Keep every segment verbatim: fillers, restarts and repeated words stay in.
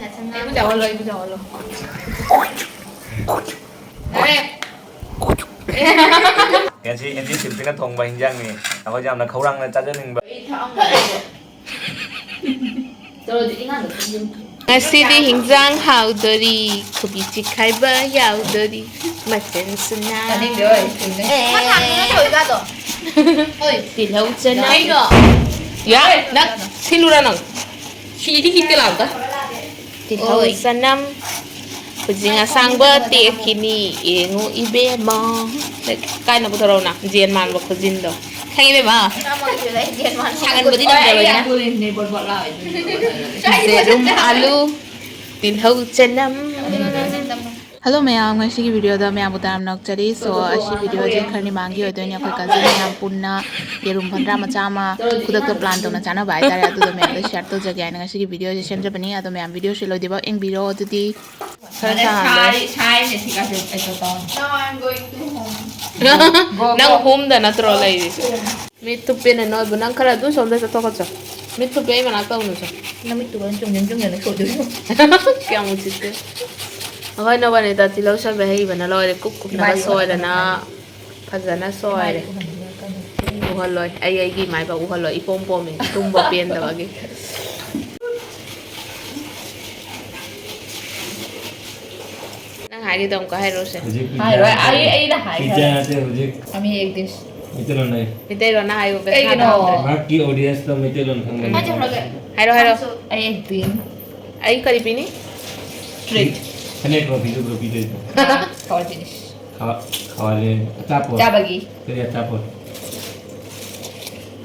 ꯏꯕꯨ ꯆꯥꯎꯍꯜꯂꯣ, ꯏꯕꯨ ꯆꯥꯎꯍꯜꯂꯣ꯫ ꯉꯁꯤ ꯑꯦꯟꯇꯤ ꯁꯤꯜꯄꯤꯅ ꯊꯣꯡꯕ ꯍꯤꯟꯖꯥꯡꯅꯤ꯫ ꯑꯩꯈꯣꯏ ꯌꯥꯝꯅ ꯈꯧꯔꯥꯡꯅ ꯆꯥꯖꯅꯤꯡꯕ꯫ ꯉꯁꯤꯗꯤ ꯍꯤꯟꯖꯥꯡ ꯍꯥꯎꯗꯣꯔꯤ, ꯀꯣꯕꯤ ꯆꯤꯛꯈꯥꯏꯕ ꯌꯥꯎꯗꯣꯔꯤ, ꯃꯆꯜꯁꯨ ꯅꯥ-, ꯇꯥꯅꯤꯡꯗꯦ, ꯍꯣꯏ, ꯆꯨꯝꯃꯦ꯫ ꯇꯤꯜꯍꯧ ꯆꯅꯝ꯫ ꯀꯩꯅꯣ? ꯌꯥ, ꯅꯪ ꯁꯤꯜꯂꯨꯔꯥ ꯅꯪ? ꯁꯤꯗꯤ ꯍꯤꯠꯇꯦ ꯂꯥꯎꯗ꯫ ꯇꯤꯜꯍꯧ, ꯍꯣꯏ꯫ ꯆꯅꯝ, ꯈꯨꯖꯤꯡ ꯑꯁꯥꯡꯕ ꯇꯦꯛꯈꯤꯅꯤ꯫ ꯌꯦꯡꯉꯨ ꯏꯕꯦꯝꯃ꯫ ꯀꯥꯏꯅ ꯄꯨꯊꯣꯔꯛꯎꯅ, ꯖꯦꯟ ꯃꯥꯟꯕ ꯈꯨꯖꯤꯟꯗꯣ꯫ ꯈꯪꯉꯤ ꯏꯕꯦꯝꯃ? ꯁꯥꯒꯟꯕꯗꯤ ꯅꯝꯗꯕꯅꯤꯅ꯫ ꯌꯦꯔꯨꯝ, ꯑꯂꯨ, ꯇꯤꯜꯍꯧ, ꯆꯅꯝ꯫ ꯍꯜꯂꯣ ꯃꯌꯥꯝ, ꯉꯁꯤꯒꯤ ꯚꯤꯗꯤꯑꯣꯗ ꯃꯌꯥꯝꯕꯨ ꯇꯔꯥꯝꯅ ꯑꯣꯛꯆꯔꯤ꯫ So, ꯑꯁꯤ ꯚꯤꯗꯤꯑꯣꯁꯦ ꯈꯔꯅꯤ ꯃꯥꯡꯒꯤ ꯑꯣꯏꯗꯣꯏꯅꯦ꯫ ꯑꯩꯈꯣꯏ ꯀꯖꯤꯟ ꯃꯌꯥꯝ ꯄꯨꯟꯅ ꯌꯦꯔꯨꯝ ꯐꯟꯗ꯭ꯔꯥ ꯃꯆꯥ ꯑꯃ ꯈꯨꯗꯛꯇ ꯄ꯭ꯂꯥꯟ ꯇꯧꯅ ꯆꯥꯅꯕ ꯍꯥꯏꯇꯥꯔꯦ꯫ ꯑꯗꯨꯗꯣ ꯃꯌꯥꯝꯗ ꯁꯤꯌꯔ ꯇꯧꯖꯒꯦ ꯍꯥꯏꯅ ꯉꯁꯤꯒꯤ ꯚꯤꯗꯤꯑꯣꯁꯦ ꯁꯦꯝꯖꯕꯅꯤ꯫ ꯑꯗꯣ ꯃꯌꯥꯝ ꯚꯤꯗꯤꯑꯣꯁꯦ ꯂꯣꯏꯗ꯭ꯔꯤꯕꯥꯎ ꯌꯦꯡꯕꯤꯔꯣ꯫ ꯑꯗꯨꯗꯤ ꯈꯔ ꯁꯥꯍꯜꯂꯣ꯫ ꯁꯥꯔꯤ, ꯁꯥꯔꯤꯅꯦ ꯁꯤ ꯀꯥꯁꯦ ꯑꯩ ꯇꯧ ꯇꯧ꯫ Now I'm going to home. ꯅꯪ ꯍꯣꯝꯗ ꯅꯠꯇ꯭ꯔꯣ ꯂꯩꯔꯤꯁꯦ? ꯃꯤꯠ ꯊꯨꯞꯄꯦꯅ ꯅꯣꯏꯕꯨ꯫ ꯅꯪ ꯈꯔ ꯑꯗꯨ ꯁꯣꯝꯗ ꯆꯠꯊꯣꯛꯀꯠꯆꯣ꯫ ꯃꯤꯠ ꯊꯨꯞꯄꯦ ꯑꯩ ꯃꯅꯥꯛꯇ ꯎꯅꯨꯆꯣ꯫ ꯅꯃꯤꯠꯇꯨꯒ ꯆꯨꯝꯗ꯭ꯔꯤꯡ ꯆꯨꯝꯗ꯭ꯔꯤꯡ ꯁꯣꯏꯗꯣꯏꯅꯣ꯫ ꯀꯌꯥꯝ ꯎꯁꯤꯠꯇꯦ꯫ ꯑꯩꯈꯣꯏ ꯅꯣꯕꯥꯅꯤꯇꯥ ꯇꯤꯜꯍꯧ ꯁꯣꯏꯕ ꯍꯩꯕꯅ ꯂꯣꯏꯔꯦ꯫ ꯀꯨꯞ ꯀꯨꯞꯅꯒ ꯏꯕꯥꯅꯤ ꯁꯣꯏꯗꯅ ꯎꯍꯟꯕꯤꯔꯛꯀꯅꯨ꯫ ꯐꯖꯅ ꯁꯣꯏꯔꯦ꯫ ꯏꯕꯥꯅꯤ ꯎꯍꯟꯕꯤꯔꯛꯀꯅꯨ꯫ Please. ꯎꯍꯜꯂꯣꯏ꯫ ꯑꯩ ꯑꯩꯒꯤ ꯏꯃꯥ ꯏꯄꯥ ꯎꯍꯜꯂꯣꯏ꯫ ꯏꯄꯣꯝ ꯄꯣꯝꯃꯤ꯫ ꯇꯨꯝꯕ ꯄꯦꯟꯗꯕꯒꯤ꯫ ꯅꯪ ꯍꯥꯏꯒꯦ ꯇꯧꯕ ꯍꯥꯏꯔꯣꯁꯦ꯫ ꯍꯧꯖꯤꯛ ꯍꯥꯏꯔꯣꯏ, ꯄꯤꯖꯥ ꯑꯩ, ꯑꯩꯅ ꯍꯥꯏꯈ꯭ꯔꯦ꯫ ꯄꯤꯖꯥ ꯅꯠꯇꯦ ꯍꯧꯖꯤꯛ꯫ ꯍꯥꯃꯤ ꯑꯦꯛ ꯗꯤꯁ꯫ ꯃꯩꯇꯩꯂꯣꯟ ꯍꯥꯏꯌꯨ꯫ ꯃꯩꯇꯩꯂꯣꯟꯅ ꯍꯥꯏꯌꯨ, ꯄꯩꯁꯥ ꯀꯩꯒꯤꯅꯣ? ꯊꯥꯗ꯭ꯔꯦ꯫ ꯃꯍꯥꯛꯀꯤ ꯑꯣꯗꯤꯌꯦꯟꯁꯇ ꯃꯩꯇꯩꯂꯣꯟ ꯈꯪꯕ ꯎꯝ꯫ ꯃꯤ꯫ ꯍꯥꯏꯔꯣ, ꯍꯥꯏꯔꯣ꯫ ꯑꯩ ꯑꯦꯛ ꯄꯤꯅꯤ꯫ ꯑꯩ ꯀꯔꯤ ꯄꯤꯅꯤ? ꯇ꯭ꯔꯤꯠ꯫ ꯐꯅꯦꯛ ꯂꯣ ꯐꯤꯖꯨ ꯂꯣ ꯄꯤꯗꯣꯏꯗꯣ꯫ ꯀꯋꯥꯏ ꯐꯤꯅꯤꯁ꯫ ꯈꯋꯥ-, ꯈꯋꯥꯂꯦ ꯑꯆꯥꯄꯣꯠ꯫ ꯆꯥꯕꯒꯤ꯫ ꯀꯔꯤ ꯑꯆꯥꯄꯣꯠ?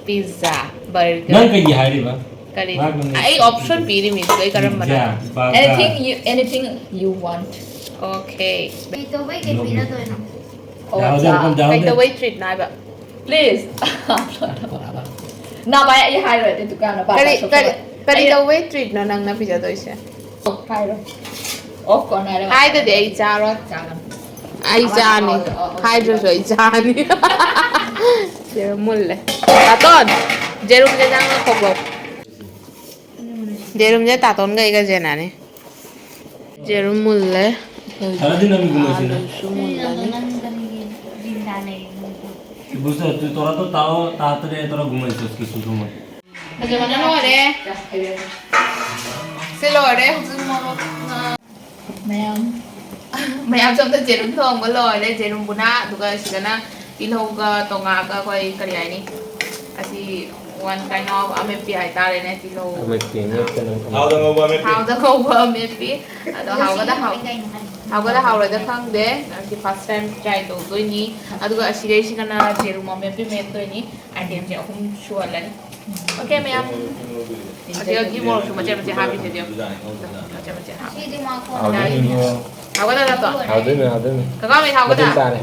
Pizza, burger. ꯅꯪ ꯀꯩꯒꯤ ꯍꯥꯏꯔꯤꯕ? ꯀꯔꯤ? ꯃꯍꯥꯛꯅ ꯑꯩ ꯑꯣꯞꯁꯟ ꯄꯤꯔꯤꯃꯤ, ꯑꯗꯨ ꯑꯩ ꯀꯔꯝꯕꯅꯣ? Pizza, burger. Anything you, anything you want. Okay. ꯀꯩꯗꯧꯕꯩ ꯀꯩ ꯄꯤꯅꯗꯣꯏꯅꯣ? ꯑꯣ, ꯌꯥꯍꯧꯗꯦ, ꯑꯠꯆꯥ꯫ ꯃꯐꯝ ꯌꯥꯍꯧꯗꯦ꯫ ꯀꯩꯗꯧꯕꯩ ꯇ꯭ꯔꯤꯠꯅꯣ ꯍꯥꯏꯕ? Please. ꯅꯥ ꯚꯥꯏ, ꯑꯩ ꯍꯥꯏꯔꯣꯏ ꯑꯗꯨ ꯗꯨꯀꯥꯟꯗ ꯄꯥ ꯀꯔꯤ, ꯆꯠꯊꯣꯛꯄ꯫ ꯀꯔꯤ, ꯀꯔꯤ ꯑꯩ ꯇꯧꯕꯩ ꯇ꯭ꯔꯤꯠꯅꯣ ꯅꯪꯅ ꯄꯤꯖꯗꯣꯏꯁꯦ? ꯍꯥꯏꯔꯣꯏ꯫ ꯑꯣꯐ ꯀꯣꯔꯟ ꯍꯥꯏꯔꯒ ꯍꯥꯏꯗꯗꯤ ꯑꯩ ꯆꯥꯔꯣꯏ꯫ ꯆꯥꯒꯅꯨ꯫ ꯑꯩ ꯑꯃꯅ ꯆꯥꯅꯤ꯫ ꯍꯥꯎꯋꯦ꯫ ꯑꯣ, ꯑꯣ꯫ ꯍꯥꯏꯗ꯭ꯔꯁꯨ ꯑꯩ ꯆꯥꯅꯤ꯫ ꯌꯦꯔꯨꯝ ꯃꯨꯜꯂꯦ꯫ ꯇꯥꯇꯣꯟ, ꯌꯦꯔꯨꯝꯁꯦ ꯅꯪꯅ ꯈꯣꯛꯂꯛꯑꯣ꯫ ꯌꯦꯔꯨꯝꯁꯦ ꯇꯥꯇꯣꯟꯒ ꯑꯩꯒ ꯖꯦꯅꯥꯅꯤ꯫ ꯌꯦꯔꯨꯝ ꯃꯨꯜꯂꯦ꯫ ꯈꯔꯗꯤ ꯅꯪ ꯒꯨꯝꯕꯁꯤꯅ꯫ ꯑꯂꯨꯁꯨ ꯃꯨꯜꯂꯅꯤ꯫ ꯅꯪ ꯀꯔꯤꯒꯤ ꯗꯤꯟꯗꯥ ꯂꯩꯔꯤꯅꯣ? ꯕꯨꯁꯇꯔ, ꯇꯨ ꯇꯣꯔꯥ ꯇꯣ ꯇꯥꯑꯣ, ꯇꯥꯇꯔꯦ, ꯇꯣꯔꯥ ꯒꯨꯝꯕꯁꯤ ꯁꯣꯁ ꯀꯤ ꯁꯨꯁꯨ ꯃꯣꯏ꯫ ꯐꯖꯕꯅ ꯂꯣꯏꯔꯦ꯫ ꯁꯤ ꯂꯣꯏꯔꯦ, ꯍꯧꯖꯤꯛ ꯃꯣꯔꯣꯛ, ꯉꯥ꯫ ꯃꯌꯥꯝ꯫ ꯃꯌꯥꯝ ꯁꯣꯝꯗ ꯖꯦꯔꯨꯝ ꯊꯣꯡꯕ ꯂꯣꯏꯔꯦ, ꯖꯦꯔꯨꯝ ꯕꯨꯅꯥ, ꯑꯗꯨꯒ ꯁꯤꯗꯅ ꯇꯤꯜꯍꯧꯒ ꯇꯣꯉꯥꯒ ꯑꯩꯈꯣꯏ ꯀꯔꯤ ꯍꯥꯏꯅꯤ? ꯑꯁꯤ one kind of ꯑꯃꯦꯠꯄꯤ ꯍꯥꯏꯇꯥꯔꯦꯅꯦ, ꯇꯤꯜꯍꯧ꯫ ꯑꯃꯦꯠꯄꯤ, ꯑꯃꯦꯠꯄ ꯅꯪ ꯊꯥꯎꯗ ꯉꯧꯕ ꯑꯃꯦꯠꯄꯤ꯫ ꯊꯥꯎꯗ ꯉꯧꯕ ꯑꯃꯦꯠꯄꯤ꯫ ꯑꯗꯣ ꯍꯥꯎꯒꯗ ꯍꯥꯎ-, ꯍꯥꯎꯒꯗ ꯍꯥꯎꯔꯣꯏꯗ ꯈꯪꯗꯦ꯫ ꯑꯁꯤ first time try ꯇꯧꯗꯣꯏꯅꯤ꯫ ꯑꯗꯨꯒ ꯑꯁꯤꯗꯩꯁꯤꯒꯅ ꯖꯦꯔꯨꯝ ꯑꯃꯦꯠꯄꯤ ꯃꯦꯠꯇꯣꯏꯅꯤ꯫ Item ꯁꯦ ꯑꯍꯨꯝ ꯁꯨꯍꯜꯂꯅꯤ꯫ Okay, ꯃꯌꯥꯝ꯫ ꯑꯁꯤꯗꯗꯤ ꯃꯣꯔꯣꯛꯁꯨ ꯃꯆꯦꯠ ꯃꯆꯦꯠ ꯍꯥꯞꯄꯤꯁꯦ, ꯃꯆꯦꯠ ꯃꯆꯦꯠ ꯍꯥꯞꯄꯤ꯫ ꯍꯥꯎꯗꯣꯏꯅꯤ꯫ ꯍꯥꯎꯒꯗ꯭ꯔꯥ ꯅꯠꯇ꯭ꯔꯣ? ꯍꯥꯎꯗꯣꯏꯅꯦ, ꯍꯥꯎꯗꯣꯏꯅꯦ꯫ ꯀꯀꯥ ꯃꯩ ꯊꯥꯎꯒꯗ꯭ꯔꯥ? ꯃꯇꯨꯝ ꯇꯥꯔꯦ꯫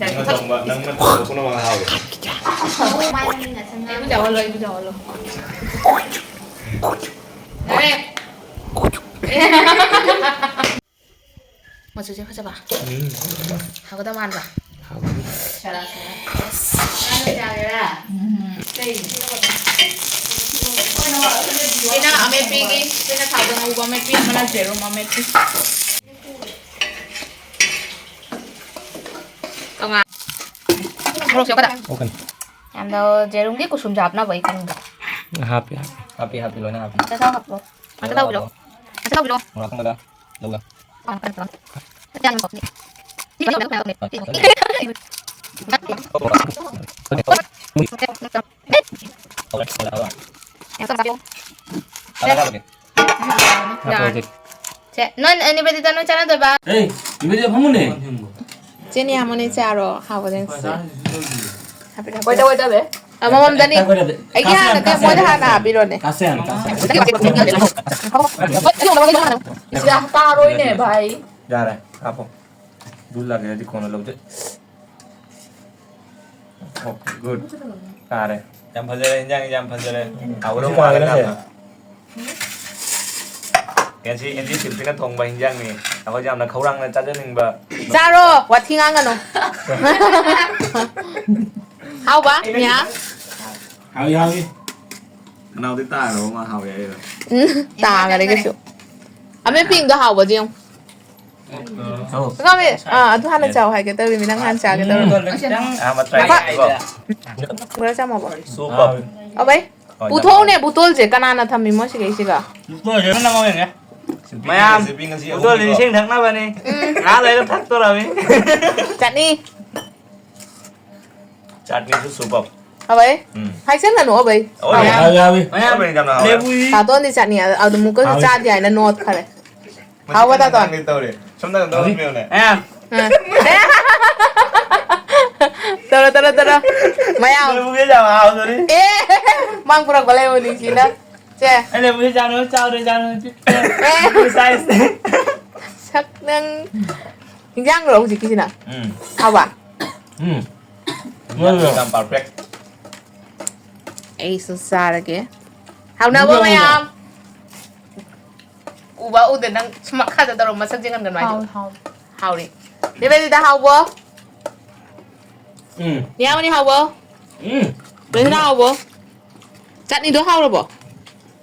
ꯅꯪꯅ ꯊꯣꯡꯕ, ꯅꯪꯅ ꯊꯣꯡꯕ ꯄꯨꯝꯅꯃꯛ ꯍꯥꯎꯏ꯫ ꯑꯩꯕꯨ ꯆꯥꯎꯍꯜꯂꯣ, ꯑꯩꯕꯨ ꯆꯥꯎꯍꯜꯂꯣ꯫ ꯌꯥꯔꯦ꯫ ꯃꯆꯨꯁꯦ ꯐꯖꯕ꯫ ꯎꯝ, ꯐꯖꯕ꯫ ꯍꯥꯎꯒꯗꯕ ꯃꯥꯟꯕ꯫ ꯍꯥꯎꯒꯅꯤ꯫ ꯎꯝ꯫ ꯁꯤꯅ ꯑꯃꯦꯠꯄꯤꯒꯤ, ꯁꯤꯅ ꯊꯥꯎꯗ ꯉꯧꯕ ꯑꯃꯦꯠꯄꯤ, ꯑꯃꯅ ꯖꯦꯔꯨꯝ ꯑꯃꯦꯠꯄꯤ꯫ ꯀꯧꯉꯥ꯫ ꯃꯣꯔꯣꯛꯁꯨ ꯌꯥꯎꯒꯗ꯭ꯔꯥ? ꯑꯣꯀꯦ꯫ ꯌꯥꯝꯅ ꯖꯦꯔꯨꯝꯒꯤ ꯀꯨꯁꯨꯝꯁꯨ ꯍꯥꯞꯅꯕ ꯑꯩ ꯈꯪꯗꯦ꯫ ꯍꯥꯞꯄꯤ, ꯍꯥꯞꯄꯤ꯫ ꯍꯥꯞꯄꯤ, ꯍꯥꯞꯄꯤ, ꯂꯣꯏꯅ ꯍꯥꯞꯄꯤ꯫ ꯑꯆꯥꯊꯥꯎ ꯍꯥꯞꯄꯣ꯫ ꯑꯆꯥꯊꯥꯎ ꯍꯥꯞꯄꯤꯔꯣ? ꯑꯆꯥꯊꯥꯎ ꯍꯥꯞꯄꯤꯔꯣ? ꯃꯣꯔꯣꯛ ꯑꯀꯪꯕꯗ ꯂꯧꯒ꯫ ꯌꯥꯔꯦ꯫ ꯁꯦ, ꯅꯣꯏ, ꯅꯤꯕꯦꯗꯤꯇꯥ, ꯅꯣꯏ ꯆꯥꯟꯅꯗꯣꯏꯕ? ꯑꯦ, ꯅꯤꯕꯦꯗꯤꯇꯥ, ꯐꯝꯃꯨꯅꯦ꯫ ꯆꯦꯅꯤ ꯌꯥꯝꯃꯅꯦ ꯆꯥꯔꯣ, ꯍꯥꯎꯕꯅꯦ ꯁꯦ꯫ ꯍꯥꯏꯐꯦꯠ ꯍꯥꯞꯄꯤꯔꯣ꯫ ꯀꯣꯏꯗ, ꯀꯣꯏꯗ ꯕꯦ꯫ ꯑ, ꯃꯉꯣꯟꯗꯅꯤ꯫ ꯀꯥꯁꯦ ꯍꯥꯟꯅ, ꯑꯩꯒꯤ ꯀꯥꯁꯦ ꯍꯥꯟꯅ ꯍꯥꯟꯅ, ꯅꯠꯇꯦ, ꯀꯥꯁꯦ ꯃꯣꯏꯗ ꯍꯥꯟꯅ ꯍꯥꯟꯅ꯫ ꯍꯥꯞꯄꯤꯔꯣꯅꯦ꯫ ꯀꯥꯁꯦ ꯍꯥꯟꯅ, ꯀꯥꯁꯦ ꯍꯥꯟꯅ꯫ ꯁꯤꯗ ꯇꯥꯔꯣꯏꯅꯦ, ꯚꯥꯏ꯫ ꯌꯥꯔꯦ, ꯍꯥꯞꯄꯣ꯫ ꯑꯗꯨ ꯂꯥꯛꯀꯦꯗꯤ ꯀꯣꯟꯅ ꯂꯧꯖ-, ꯑꯣꯀꯦ, ꯒꯨꯗ꯫ ꯌꯥꯔꯦ꯫ ꯌꯥꯝ ꯐꯖꯔꯦ, ꯏꯟꯖꯥꯡꯁꯦ ꯌꯥꯝ ꯐꯖꯔꯦ꯫ ꯍꯥꯎꯒꯗꯧ ꯃꯥꯜꯂꯦ ꯅꯪꯁꯦ꯫ ꯉꯁꯤ ꯑꯦꯟꯇꯤ ꯁꯤꯜꯄꯤꯅ ꯊꯣꯡꯕ ꯏꯟꯖꯥꯡꯅꯤ꯫ ꯑꯩꯈꯣꯏꯁꯦ ꯌꯥꯝꯅ ꯈꯧꯔꯥꯡꯅ ꯆꯥꯖꯅꯤꯡꯕ꯫ ꯆꯥꯔꯣ, ꯋꯥꯊꯤ ꯉꯥꯡꯒꯅꯨ꯫ ꯍꯥꯎꯕ, ꯅꯦꯍꯥ? ꯍꯥꯎꯏ, ꯍꯥꯎꯏ꯫ ꯈꯅꯥꯎꯗꯤ ꯇꯥꯈ꯭ꯔꯕ ꯃꯥ ꯍꯥꯎꯏ ꯍꯥꯏꯔꯤꯕ꯫ ꯎꯝ, ꯇꯥꯈꯔꯦ ꯀꯩꯁꯨ꯫ ꯑꯃꯦꯠꯄꯤꯡꯗꯣ ꯍꯥꯎꯕꯗꯤ ꯌꯦꯡꯉꯨ꯫ ꯀꯀꯥ, ꯑꯃꯦꯠ-, ꯑꯥ, ꯑꯗꯨ ꯍꯥꯟꯅ ꯆꯥꯎ ꯍꯥꯏꯒꯦ ꯇꯧꯔꯤꯃꯤ, ꯅꯪ ꯍꯥꯟꯅ ꯆꯥꯒꯦ ꯇꯧꯔꯤꯃꯤ꯫ ꯑꯍꯥꯟꯕ try ꯀꯣ꯫ ꯈꯔ ꯆꯥꯃꯣꯕ꯫ Super꯫ ꯑꯕꯩ, ꯍꯣꯏ, ꯄꯨꯊꯣꯛꯎꯅꯦ ꯌꯥꯝ ꯍꯥꯎꯋꯦ꯫ ꯕꯣꯇꯜꯁꯦ ꯀꯅꯥꯅ ꯊꯝꯃꯤꯃꯣ ꯁꯤꯒꯩꯁꯤꯒ? ꯃꯌꯥꯝ, ꯁꯤꯜꯄꯤ ꯉꯁꯤ ꯕꯣꯇꯜꯁꯤ ꯑꯍꯨꯝꯅꯤꯀꯣ꯫ ꯏꯁꯤꯡ ꯊꯛꯅꯕꯅꯤ꯫ ꯎꯝ꯫ ꯉꯥꯏꯍꯥꯛ ꯂꯩꯔꯒ ꯊꯛꯇꯣꯔꯃꯤ꯫ ꯆꯠꯅꯤ꯫ ꯆꯥꯠꯅꯤꯁꯨ super꯫ ꯍꯥꯎꯋꯦ? ꯎꯝ꯫ ꯍꯥꯏꯖꯟꯒꯅꯨ, ꯑꯕꯩ꯫ ꯍꯥꯎꯋꯦ꯫ ꯍꯥꯎꯋꯦ, ꯍꯥꯎꯋꯦ꯫ ꯃꯌꯥꯝ, ꯍꯥꯎꯋꯦ, ꯌꯥꯝꯅ ꯍꯥꯎꯋꯦ꯫ ꯂꯦꯕꯨ ꯇꯥꯇꯣꯟꯗꯤ ꯆꯠꯅꯤ, ꯑ-, ꯑꯗꯨꯃꯨꯛꯀꯁꯨ ꯍꯥꯎꯋꯦ꯫ ꯆꯥꯗꯦ ꯍꯥꯏꯅ ꯅꯣꯠꯈꯔꯦ꯫ ꯃꯁꯤ ꯍꯥꯎꯕ ꯀꯟꯅ ꯇꯥꯇꯣꯟ꯫ ꯉꯥꯡꯒꯦ ꯇꯧꯔꯦ꯫ ꯁꯣꯝꯗ ꯀꯩꯅꯣ ꯇꯧꯔ ꯄꯤꯌꯨꯅꯦ꯫ ꯑ꯫ ꯇꯧꯔꯣ, ꯇꯧꯔꯣ, ꯇꯧꯔꯣ꯫ ꯃꯌꯥꯝ꯫ ꯂꯦꯕꯨꯒꯤ ꯌꯥꯝ ꯍꯥꯎꯗꯣꯔꯤ꯫ ꯑꯦ! ꯃꯥꯡ ꯄꯨꯔꯛꯄ ꯂꯩꯕꯅꯤ ꯁꯤꯅ꯫ ꯁꯦ꯫ ꯑꯩ ꯂꯦꯕꯨꯒꯤ ꯆꯥꯅꯨ, ꯆꯥꯎꯔꯦ, ꯆꯥꯅꯨ꯫ ꯑꯦ! Size꯫ ꯁꯛ ꯅꯪ꯫ ꯍꯤꯟꯖꯥꯡꯔꯣ ꯍꯧꯖꯤꯛꯀꯤꯁꯤꯅ? ꯎꯝ꯫ ꯍꯥꯎꯕ? ꯎꯝ꯫ ꯌꯥꯝ perfect꯫ ꯑꯩꯁꯨ ꯆꯥꯔꯒꯦ꯫ ꯍꯥꯎꯅꯕ ꯃꯌꯥꯝ꯫ ꯎꯕ ꯎꯗ ꯅꯪ ꯁꯨꯝ ꯃꯈꯥꯗ ꯇꯧꯔꯣ, ꯃꯁꯛ ꯌꯦꯡꯍꯟꯒꯅꯨ ꯍꯥꯏꯗꯣ꯫ ꯍꯥꯎꯋꯦ, ꯍꯥꯎꯋꯦ꯫ ꯍꯥꯎꯔꯤ꯫ ꯅꯦꯕꯦꯗꯤꯇꯥ ꯍꯥꯎꯕꯣ? ꯎꯝ꯫ ꯌꯥꯎꯅꯤ ꯍꯥꯎꯕꯣ? ꯎꯝ꯫ ꯕꯦꯁꯤꯅꯥ ꯍꯥꯎꯕꯣ? ꯆꯠꯅꯤꯗꯣ ꯍꯥꯎꯔꯕꯣ?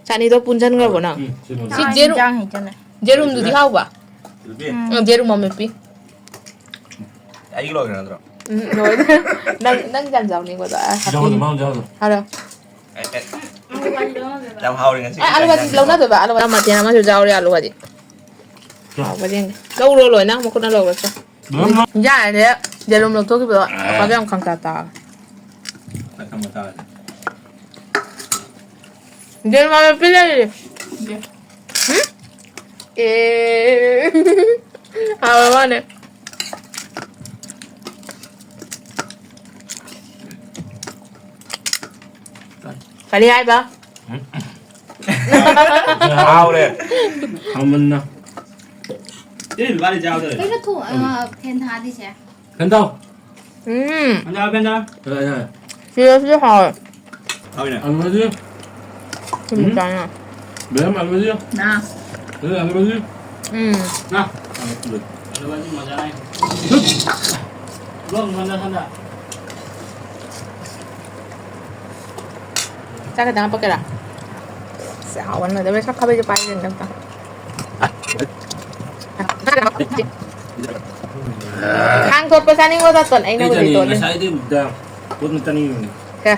ꯆꯠꯅꯤꯗꯣ ꯄꯨꯟꯁꯤꯟꯈ꯭ꯔꯕꯣ ꯅꯪ? ꯎꯝ, ꯁꯤ ꯂꯣꯏꯔꯦ꯫ ꯁꯤ ꯆꯥꯛ ꯌꯦꯔꯨꯝ-, ꯌꯦꯟꯖꯥꯡ ꯍꯩꯖꯅꯦ꯫ ꯌꯦꯔꯨꯝꯗꯨꯗꯤ ꯍꯥꯎꯕ? ꯁꯤꯜꯄꯤ꯫ ꯎꯝ꯫ ꯎꯝ, ꯌꯦꯔꯨꯝ ꯑꯃꯦꯠꯄꯤ꯫ ꯑꯩꯒꯤ ꯂꯣꯏꯈ꯭ꯔꯦ ꯅꯠꯇ꯭ꯔꯣ? ꯎꯝ, ꯂꯣꯏꯔꯦ꯫ ꯅꯪ, ꯅꯪ ꯌꯥꯝ ꯆꯥꯎꯅꯤꯡꯕꯗꯣ, ꯑ, ꯌꯥꯎꯍꯜꯂꯣ, ꯍꯥꯞꯄꯤ꯫ ꯃꯥ ꯌꯥꯎꯍꯜꯂꯣ꯫ ꯍꯥꯏꯔꯣ꯫ ꯑꯦ, ꯑꯦ꯫ ꯌꯥꯝ ꯍꯥꯎꯔꯦ ꯉꯁꯤꯒꯤ ꯑꯦ, ꯑꯂꯨ ꯆꯥꯛ ꯚꯥꯖꯤ ꯏꯟꯖꯥꯡꯁꯦ꯫ ꯂꯧꯅꯗꯣꯏꯕ, ꯑꯂꯨ ꯃꯊꯦꯜ ꯑꯃꯁꯨ ꯌꯥꯎꯔꯦ, ꯑꯂꯨ ꯚꯥꯖꯤ꯫ ꯍꯥꯎꯕ꯭ꯔꯥ ꯌꯦꯡꯒꯦ꯫ ꯂꯧꯔꯣ ꯂꯣꯏꯅ, ꯃꯈꯨꯠꯅ ꯂꯧꯔꯣ ꯆꯣ꯫ ꯂꯣꯏꯅꯃꯛ꯫ ꯌꯥꯔꯦ, ꯌꯦꯔꯨꯝ ꯂꯧꯊꯣꯛꯈꯤꯕꯗꯣ ꯑꯦ꯫ ꯄꯥꯛ ꯌꯥꯝ ꯈꯪꯇꯥ ꯇꯥ꯫ ꯆꯥꯛ ꯊꯝꯃ ꯆꯥꯔꯁꯦ꯫ ꯌꯦꯔꯨꯝ ꯑꯃꯦꯠꯄꯤ ꯂꯩꯔꯤ꯫ ꯌꯦ꯫ ꯍꯨꯝ? ꯑꯦ꯫ ꯍꯥꯎꯔ ꯃꯥꯅꯦ꯫ ꯀꯔꯤ ꯍꯥꯏꯕ? ꯍꯥꯎꯔꯦ꯫ ꯍꯥꯎꯃꯟꯅ꯫ ꯀꯩꯅꯣ ꯊꯣꯡ-, ꯑ, ꯐꯦꯟ ꯊꯥꯗ꯭ꯔꯤꯁꯦ? ꯀꯩꯅꯣ ꯇꯧ꯫ ꯎꯝ꯫ ꯐꯦꯟ ꯊꯥ, ꯐꯦꯟ ꯊꯥ꯫ ꯌꯥꯔꯦ, ꯌꯥꯔꯦ꯫ ꯁꯤꯗꯁꯨ ꯍꯥꯎꯋꯦ꯫ ꯍꯥꯎꯋꯤꯅꯦ꯫ ꯑꯂꯨ ꯚꯥꯖꯤ꯫ ꯁꯤꯃ ꯎꯝ꯫ ꯆꯥꯅꯤꯡꯉꯦ꯫ ꯕꯦꯝ, ꯑꯂꯨ ꯚꯥꯖꯤ꯫ ꯅꯥ꯫ ꯕꯦꯝ, ꯑꯂꯨ ꯚꯥꯖꯤ꯫ ꯎꯝ꯫ ꯅꯥ꯫ ꯑꯂꯨ ꯚꯥꯖꯤ ꯃꯖꯥ ꯅꯥꯏ꯫ ꯂꯣꯟ ꯃꯖꯥ ꯁꯥꯟꯅ꯫ ꯆꯥꯛ ꯈꯤꯇꯪ ꯍꯥꯞꯄꯛꯀꯦꯔꯥ? ꯑꯁ, ꯍꯥꯎꯃꯟꯒꯗꯕ ꯁꯛ ꯈꯥꯕꯩꯁꯦ ꯄꯥꯏꯒꯦ ꯑꯝꯇ꯫ ꯈꯥꯡ ꯊꯣꯠꯄ ꯆꯥꯅꯤꯡꯕ ꯇꯥꯇꯣꯟ, ꯑꯩꯅ ꯑꯩ ꯍꯧꯖꯤꯛ ꯆꯥꯅꯤꯡꯉꯦ, ꯇꯣꯠꯂꯤ꯫ ꯉꯁꯥꯏꯗꯩ ꯇꯣꯠꯅ ꯆꯥꯅꯤꯡꯉꯤꯕꯅꯤ꯫ ꯀꯦ?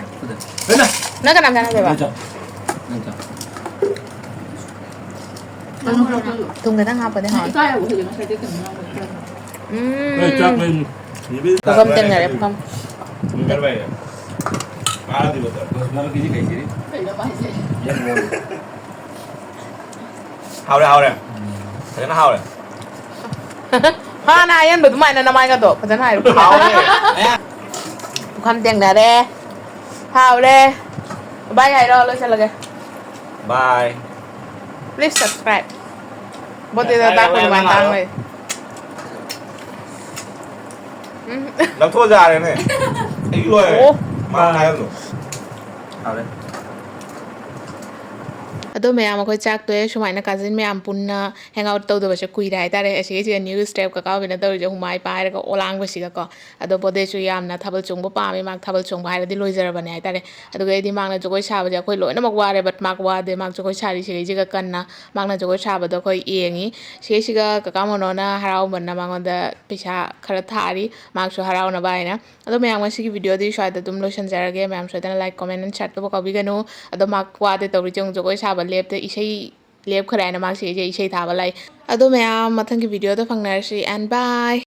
ꯍꯩꯃꯥ! ꯅꯪ ꯀꯅꯥ ꯆꯥꯟꯅꯗꯣꯏꯕ? ꯅꯪ ꯆꯥ꯫ ꯅꯪ ꯆꯥ꯫ ꯊꯨꯝ ꯈꯤꯇꯪ ꯍꯥꯞꯄꯗꯤ ꯍꯥꯎꯅꯤ꯫ ꯏꯀꯥꯏ ꯌꯥꯕ ꯍꯧꯖꯤꯛ ꯉꯁꯥꯏꯗꯩ ꯀꯩꯅꯣ ꯌꯥꯎꯕ ꯈꯔ꯫ ꯎꯝ꯫ ꯑꯩ ꯆꯥꯛ ꯂꯩ꯫ ꯄꯨꯈꯝ ꯇꯦꯡꯅꯔꯦ, ꯄꯨꯈꯝ꯫ ꯀꯩꯅꯣ ꯍꯥꯏꯁꯦ? ꯍꯥꯎꯔꯦ, ꯍꯥꯎꯔꯦ꯫ ꯐꯖꯅ ꯍꯥꯎꯔꯦ꯫ ꯍꯥꯟꯅ ꯍꯥꯏꯍꯟꯕ ꯑꯗꯨꯃꯥꯏꯅ ꯅꯃꯥꯏꯒꯗꯣ ꯐꯖꯅ ꯍꯥꯏꯔꯨ꯫ ꯍꯥꯎꯔꯦ꯫ ꯄꯨꯈꯝ ꯇꯦꯡꯅꯔꯦ꯫ ꯍꯥꯎꯔꯦ꯫ Bye ꯍꯥꯏꯔꯣ, ꯂꯣꯏꯁꯤꯜꯂꯒꯦ꯫ Bye꯫ Please subscribe꯫ ꯕꯣꯇꯦꯗ ꯇꯥꯛꯄ ꯑꯗꯨꯃꯥꯏꯅ ꯇꯥꯡ ꯂꯩ꯫ ꯎꯝ꯫ ꯂꯧꯊꯣꯛꯑ ꯌꯥꯔꯦꯅꯦ꯫ ꯑꯩ ꯂꯣꯏꯔꯦ꯫ ꯑꯣ꯫ ꯃꯥ ꯍꯥꯏꯍꯜꯂꯣ꯫ ꯍꯥꯎꯔꯦ꯫ ꯑꯗꯣ ꯃꯌꯥꯝ, ꯑꯩꯈꯣꯏ ꯆꯥꯛ ꯇꯣꯛꯑꯦ꯫ ꯁꯨꯃꯥꯏꯅ cousin ꯃꯌꯥꯝ ꯄꯨꯟꯅ hang out ꯇꯧꯗꯕꯁꯦ ꯀꯨꯏꯔꯦ ꯍꯥꯏꯇꯥꯔꯦ꯫ ꯑꯁꯤꯒꯤꯁꯤꯒ news ꯇ꯭ꯔꯦꯞ ꯀꯀꯥ ꯑꯣꯏꯕꯅ ꯇꯧꯔꯤꯁꯦ ꯍꯨꯃꯥꯏ ꯄꯥꯏꯔꯒ ꯑꯣꯂꯥꯡꯕꯁꯤꯒꯀꯣ꯫ ꯑꯗꯣ ꯕꯣꯗꯦꯁꯨ ꯌꯥꯝꯅ ꯊꯥꯕꯜ ꯆꯣꯡꯕ ꯄꯥꯝꯃꯦ, ꯃꯥ ꯊꯥꯕꯜ ꯆꯣꯡꯕ ꯍꯥꯏꯔꯗꯤ ꯂꯣꯏꯖꯔꯕꯅꯦ ꯍꯥꯏꯇꯥꯔꯦ꯫ ꯑꯗꯨꯒ ꯑꯩꯗꯤ ꯃꯥꯅ ꯖꯒꯣꯏ ꯁꯥꯕꯁꯦ ꯑꯩꯈꯣꯏ ꯂꯣꯏꯅꯃꯛ ꯋꯥꯔꯦ, but ꯃꯥ ꯋꯥꯗꯦ, ꯃꯥ ꯖꯒꯣꯏ ꯁꯥꯔꯤ ꯁꯤꯒꯩꯁꯤꯒ ꯀꯟꯅ ꯃꯥꯅ ꯖꯒꯣꯏ ꯁꯥꯕꯗꯣ ꯑꯩꯈꯣꯏ ꯌꯦꯡꯉꯤ꯫ ꯁꯤꯒꯩꯁꯤꯒ ꯀꯀꯥ ꯃꯣꯅꯣꯅ ꯍꯔꯥꯎꯃꯟꯅ ꯃꯉꯣꯟꯗ ꯄꯩꯁꯥ ꯈꯔ ꯊꯥꯔꯤ, ꯃꯥꯁꯨ ꯍꯔꯥꯎꯅꯕ ꯍꯥꯏꯅ꯫ ꯑꯗꯣ ꯃꯌꯥꯝ, ꯉꯁꯤꯒꯤ video ꯗꯤ ꯁ꯭ꯋꯥꯏꯗ ꯑꯗꯨꯝ ꯂꯣꯏꯁꯤꯟꯖꯔꯒꯦ꯫ ꯃꯌꯥꯝ ꯁꯣꯏꯗꯅ like, comment and share ꯇꯧꯕ ꯀꯥꯎꯕꯤꯒꯅꯨ꯫ ꯑꯗꯣ ꯃꯥ ꯋꯥꯗꯦ ꯇꯧꯔꯤꯁꯦ, ꯑꯃꯨꯛ ꯖꯒꯣꯏ ꯁꯥꯕ ꯂꯦꯞꯇꯦ, ꯏꯁꯩ ꯂꯦꯞꯈ꯭ꯔꯦ ꯍꯥꯏꯅ ꯃꯥ ꯁꯤꯒꯩꯁꯦ ꯏꯁꯩ ꯊꯥꯕ ꯂꯥꯛꯏ꯫ ꯑꯗꯣ ꯃꯌꯥꯝ, ꯃꯊꯪꯒꯤ video ꯗ ꯐꯪꯅꯔꯁꯤ, and bye꯫